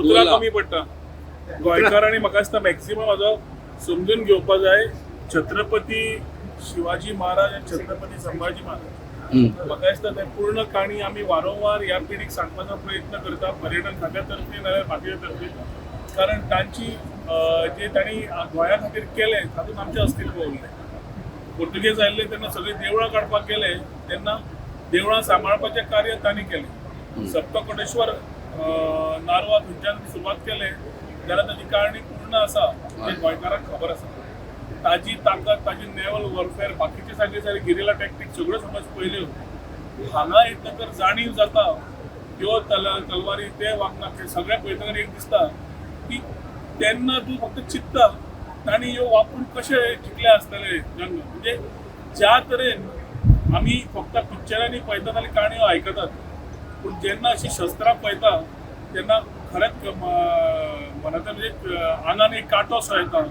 उतरां कमी पडटा. गोंयकारांनी म्हाका दिसता मॅक्झिमम हाजो समजून घेवपा जाय. छत्रपती शिवाजी महाराज आनी छत्रपती संभाजी महाराज, म्हाका दिसता ते पूर्ण काणी आमी वारंवार ह्या पिढीक सांगपाचो प्रयत्न करता, पर्यटन खात्या तर्फे नाजाल्यार बाकीच्या तर्फे, कारण तांची जे तांणी गोंया खातीर केलें तातूंत आमचें अस्तित्व उरलें. पुर्तुगेज आयिल्ले तेन्ना सगळीं देवळां काडपाक गेले तेन्ना देवळां सांबाळपाचें कार्य तांणी केलें. सप्तकोटेश्वर नारवा थंयच्यान सुरवात केले जाल्यार ताची कारणी पूर्ण आसा तें गोंयकारांक खबर आसा. ताजी ताकद, ताजी नेवल वॉरफेअर, बाकीचे सगळे सगळे गिरिला टॅक्टीक सगळ्यो समज पयल्यो, हांगा येतकर जाणीव जाता, त्यो तलवारी ते वागना ते सगळें पळयतकर एक दिसता की तेन्ना तूं फक्त चिंतता तांणी ह्यो वापरून कशे जिखले आसतले जंग. म्हणजे ज्या तरेन आमी फक्त पिक्चरांनी पळयतात आनी काणयो आयकतात, पूण जेन्ना अशी शस्त्रां पळयता तेन्ना खरेंच मनांतल्यान म्हणजे आंगान एक कांटो असो येता.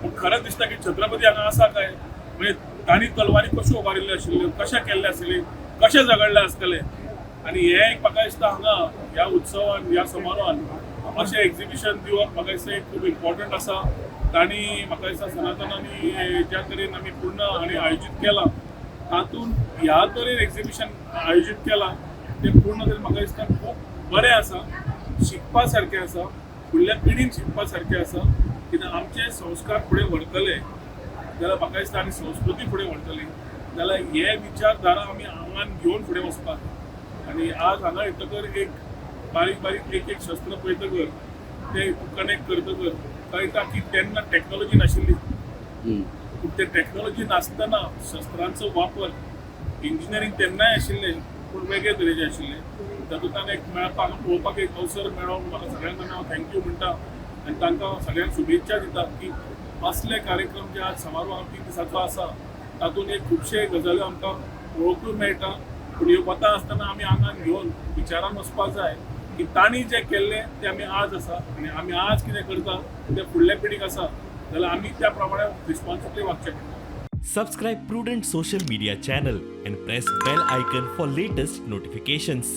पूण खरेंच दिसता की छत्रपती हांगा आसा काय? म्हणजे तांणी तलवारी कश्यो उबारिल्ल्यो आशिल्ल्यो, कशें केल्ले आसतले, कशें झगडले आसतले. आनी हें एक म्हाका दिसता हांगा ह्या उत्सवान, ह्या समारोहान अशें एक्झिबिशन दिवप म्हाका दिसता एक खूब इम्पॉर्टंट आसा. तांणी म्हाका दिसता सनातनांनी ज्या तरेन आमी पूर्ण आनी आयोजीत केलां, तातूंत ह्या तरेन एक्झिबिशन आयोजीत केलां तें पूर्ण तरेन म्हाका दिसता खूब बरें आसा, शिकपा सारकें आसा, फुडल्या पिढीन शिकपा सारकें आसा. कित्याक आमचे संस्कार फुडें व्हरतले जाल्यार म्हाका दिसता आनी संस्कृती फुडें व्हरतली जाल्यार हे विचारधारा आमी आंगान घेवन फुडें वचपाक. आनी आज हांगा येतकर एक बारीक बारीक एक एक शस्त्र पळयतकर, ते कनेक्ट करतकर कळटा की तेन्ना टॅक्नॉलॉजी नाशिल्ली, पूण ते टॅक्नॉलॉजी नासतना शस्त्रांचो वापर, इंजिनियरींग तेन्नाय आशिल्लें पूण वेगळे तरेचें आशिल्लें. तातूंतल्यान एक मेळपाक, पळोवपाक एक अवसर मेळ्ळो. म्हाका सगळ्यांक हांव thank you म्हणटा आनी तांकां सगळ्यांक शुभेच्छा दिता की असले कार्यक्रम जे आज समारोह 3 दिसांचो आसा, तातूंत एक खुबशे गजाल्यो आमकां पळोवंकूय मेळटा. पूण ह्यो वता आसतना आमी आंगान घेवन विचारान वचपाक जाय की तांणी जें केल्लें तें आमी आज आसा आनी आमी आज कितें करता तें फुडल्या पिढीक आसा जाल्यार आमी त्या प्रमाणे रिस्पॉन्सिबली वागचें पडटा. Subscribe Prudent Social Media channel and press bell icon for latest notifications.